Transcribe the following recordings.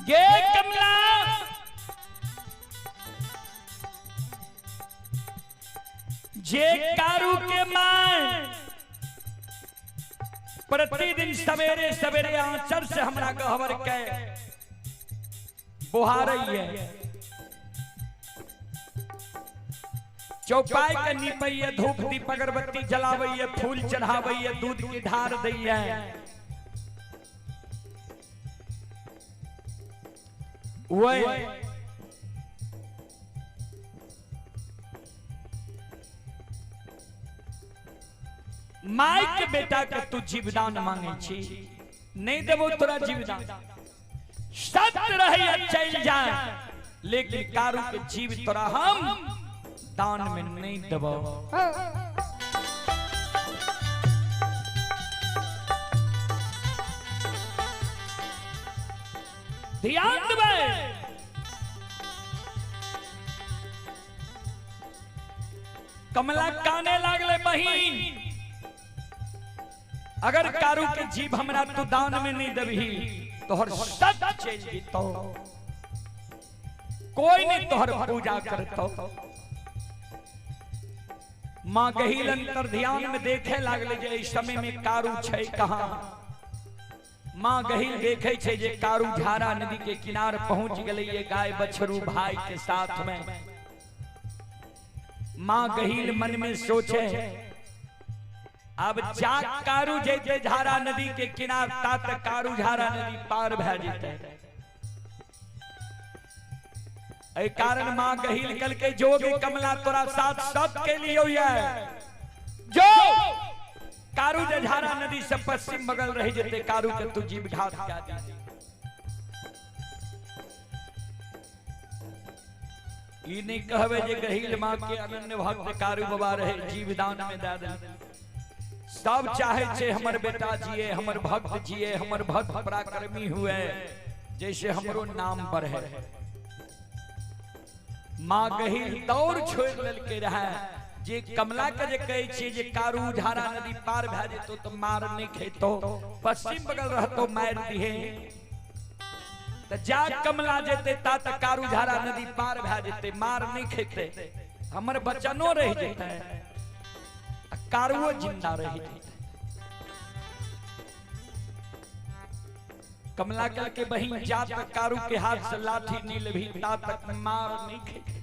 गे कमला, जे कारू के my प्रतिदिन सवेरे सवेरे आंचर से हमरा गहवर के बोहारई है, चौपाई के नीपैये, धूप दीप अगरबत्ती जलावैये, फूल चढ़ावैये, दूध की ढार दैये। वह माई के बेटा के तू जीवदान मांगे छी, नहीं देबो तोरा जीवदान, सत्य रहे चल जाए, लेकिन कारू के जीव तोरा हम दान में नहीं देबो। ध्यान देबै, कमला काने लागले बहिन, अगर कारू के जीव हमरा तू दान में नहीं देबही तोहर सत चल जेतो, कोई नहीं तोहर पूजा करतो। मां गहील अंतर ध्यान में देखे लागले जे इस समय में कारू छै कहां। मां गहील देखे छै जे कारू झारा नदी के किनार पहुंच गेलै ये गाय बछरू भाई के साथ में। मां गहील मन में सोचे अब जा कारू जैते झारा नदी के किनार तात कारू झारा नदी पार भै जेते। एहि कारण मां गहील कल के जोग कमला तोरा साथ सब के लिए ये जो कारू जे झारा नदी से पश्चिम बगल रह जेते कारू के तू जीव घात कए दे। ई नहीं कहबे जे गहील मां के अनन्य भक्त कारू बाबा रहे जीवदान में दे दे। सब चाहे छे हमर बेटा जिए, हमर भक्त जिए, हमर भक्त पराक्रमी हुए, जैसे हमरो नाम बढ़े। मां गहील दौड़ छोड़ लेलके रहे जे कमला के जे कहै छियै जे कारू झारा नदी पार भए जेतो तो मार नहीं खेतो, पश्चिम बगल रहतो मार दिहे, त जा कमला जेते ता त कारू झारा नदी पार भए जेते, मार नहीं खेते, हमर बचनो रह जेते, कारुओ जिंदा रही। कमला कल के बहिन जा तक कारू के हाथ से लाठी नहीं लेभी ता तक मार नहीं खेते।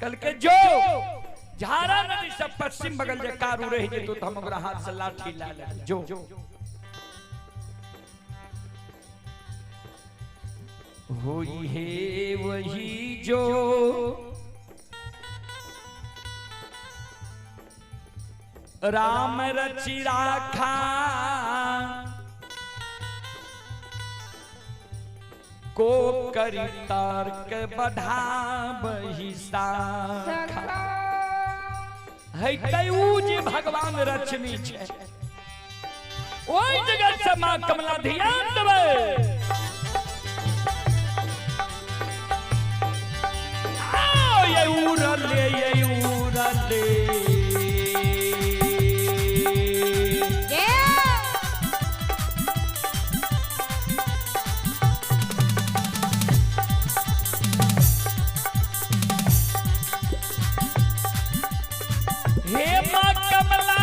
कल के जो झारा नदी से पश्चिम बगल जे कारू रह जेतो तो हम ओकरा हाथ से लाठी ला ले जो। होई है वही जो राम रचि राखा, को करी तर्क बढ़ाबहि साखा। है तै जे भगवान रचनी छै ओहि जगह से मां कमला ध्यान देबै। आओ ये उड़ले ये उड़ले हे मां कमला,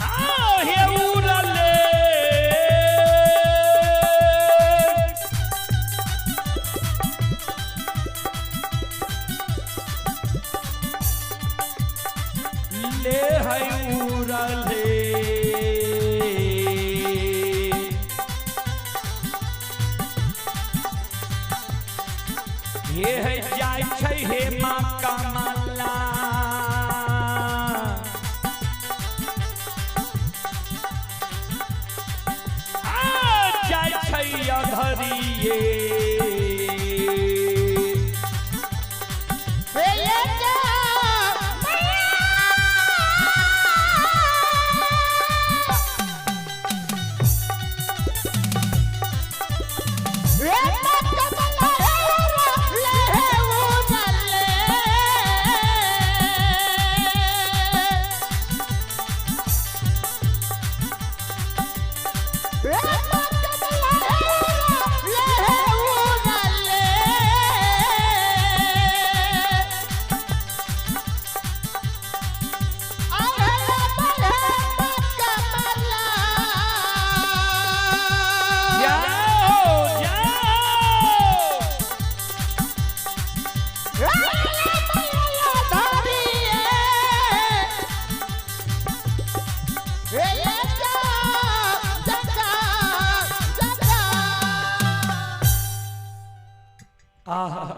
आओ हे उड़ले ले है उड़ले। हे है जाय छै हे मां कमला, आ जाय छै अधरिये।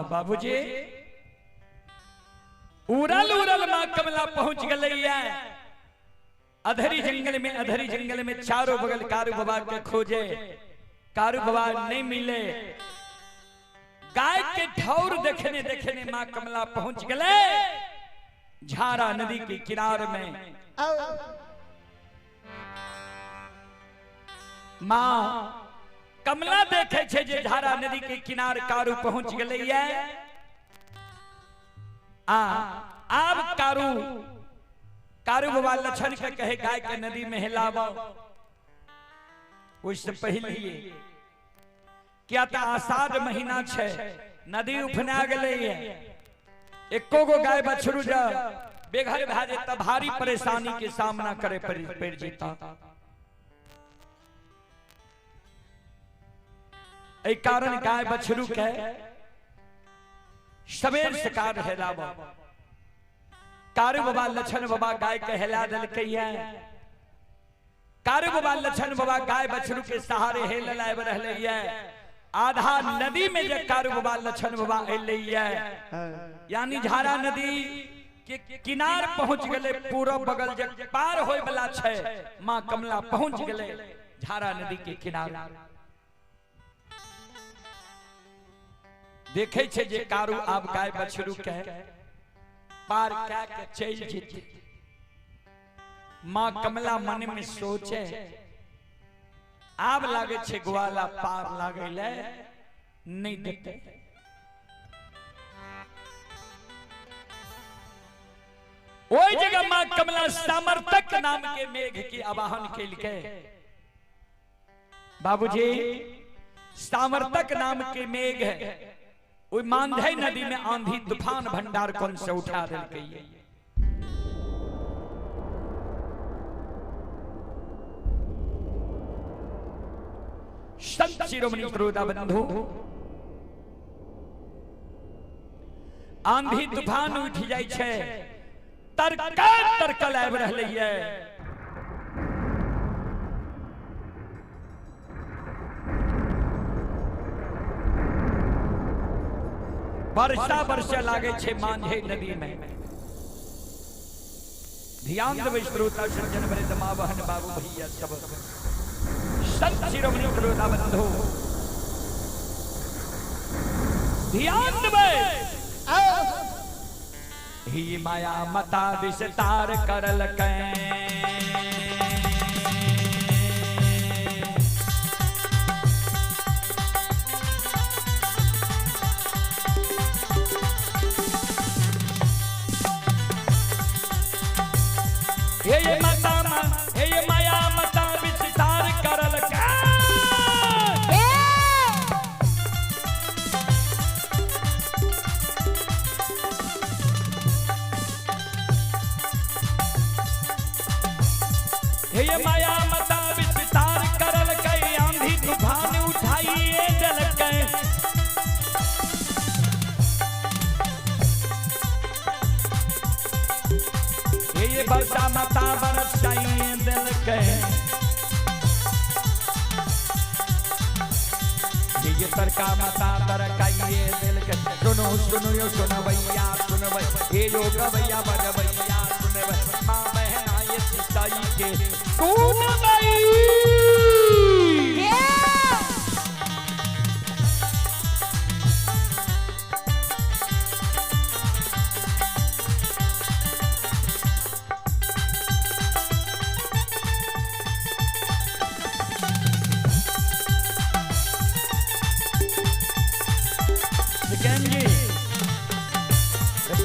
बाबूजी उड़ल उड़ल मां कमला पहुंच गलैया अधरी जंगल में, अधरी जंगल में चारों बगल कारू बाबा के खोजे, कारू बाबा नहीं मिले। गाय के ठौर देखने देखने मां कमला पहुंच गए झारा नदी के किनार में। मां कमला देखे छे जे झारा नदी के किनार कारू पहुंच गए। आ आब कारू कारू बाबा लक्षण के कहे गाय के नदी में हिलावो। उससे पहले क्या त आषाढ़ महीना छे, नदी उफना गए, एको गो गाय बछरू जा बेघर भा जेता, भारी परेशानी के सामना करे पड़ जेता। एहि कारण गाय बछरू के सवेर सकार हेलावो। कारू बाबा लक्षण बाबा गाय के हेला देलकै। कारू बाबा लक्षण बाबा गाय बछरू के सहारे हेल आबि रहलै। आधा नदी में जे कारू बाबा लक्षण बाबा एलै, यानी झारा नदी के किनार पहुंच गए, पूरब बगल जे पार होय वाला छै, मां कमला पहुंच गए झारा नदी के किनार। देखे छे जे कारू आब गाय बछरू के पार कै के चलि जेतै। मां कमला मन में सोचे आब लागे छे ग्वाला पार लागे ले नहीं देते। ओई जगह मां कमला सामर्थक नाम के मेघ की आवाहन केलकै। बाबूजी सामर्थक नाम के मेघ है, ओई मांझे नदी में आंधी तूफान भंडार कौन से उठा देलकै। संत शिरोमणि श्रोता बंधु, आंधी तूफान उठ जाय छै, तरकल तरकल आबि रहलै। वर्षा वर्षा लागे छै मांझे नदी में। ध्यान देबै श्रोता सज्जन वृद्ध माँ बहन बाबू भैया सब। संत शिरोमणि श्रोता बंधु ध्यान देबै। ही माया मता विस्तार करलकै, हे माता हे माया मता विस्तार करलकै। हे माया मता विस्तार करलकै, आंधी तूफान उठाइए देलकै। हे वर्षा माता बरसाइए देलकै, हे तरका माता तरकाइए देलकै। सुनो सुनो यो सुनवैया सुनबै, हे यो गवैया बजवैया सुनबै, माँ बहना ये सीताई के सुनबै।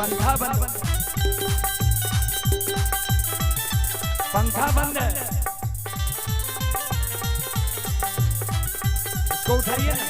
पंखा बंद, पंखा बंद है, इसको उठाइए ना।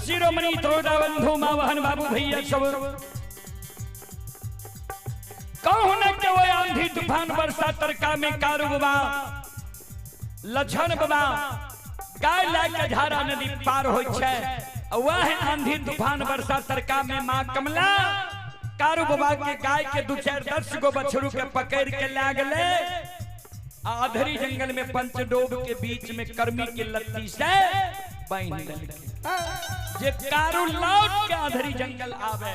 शिरोमणि त्रोदा बंधु माँ बहन बाबू भैया सब कहू न के वो आंधी तूफान बरसा तरका में कारू बाबा लछन बाबा गाय ला के झारा नदी पार हो छै। वह आंधी तूफान बरसा तरका में माँ कमला कारू बाबा के गाय के 2 4 10 गो बछड़ू के पकड़ के लागले आधरी जंगल में पंचडोब के बीच में कर्मी के लत्ती से बांध देलकै। जे कारू लौट के आधरी जंगल आवे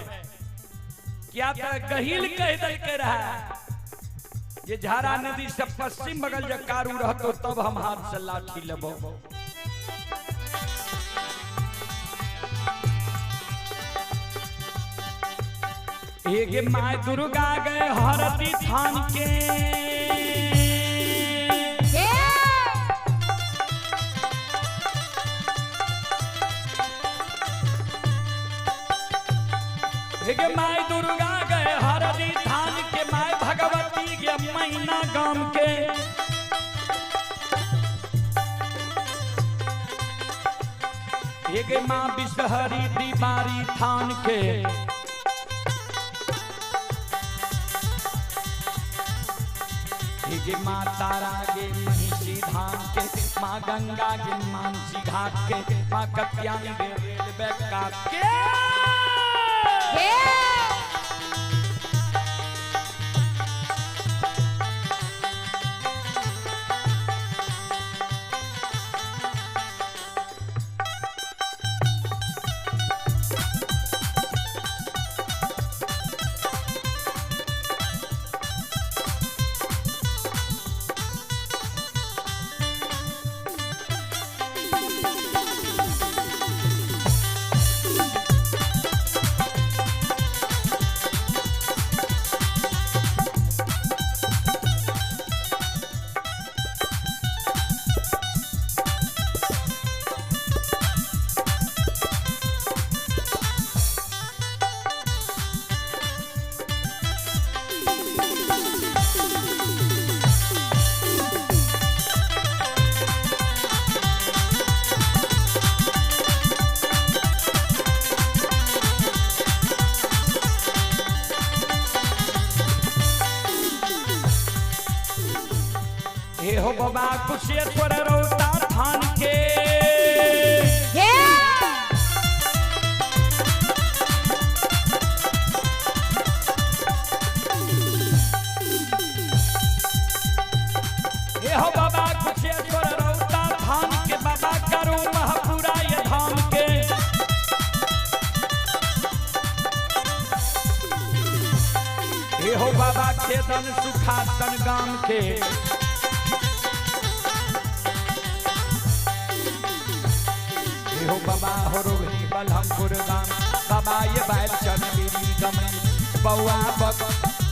क्या त गहिल कह देलकै रहा जे झारा नदी से पश्चिम बगल जे कारू रहतो तब हम हाथ से लाठी लेबो। एक my Durga गए हरती थान के एक my Durga गए हरदी थान के my Bhagwati के मैना गाम के एक माँ बिसहरी दीवारी थान के एक माँ तारा गे महिषी धाम के माँ गंगा गे मानसी घाट के माँ कत्यानी गे रेलवे काट के। हे हो बाबा कुशेश्वर रौता थान के हे हो बाबा कुशेश्वर रौता थान के बाबा करो महापुरा ये धाम के हे हो बाबा खेदन सुखासन गाम के हो बाबा हो रोहिणी बलहमपुर गाम बाबा ये बैल चंदीरी गमन बउआ बक।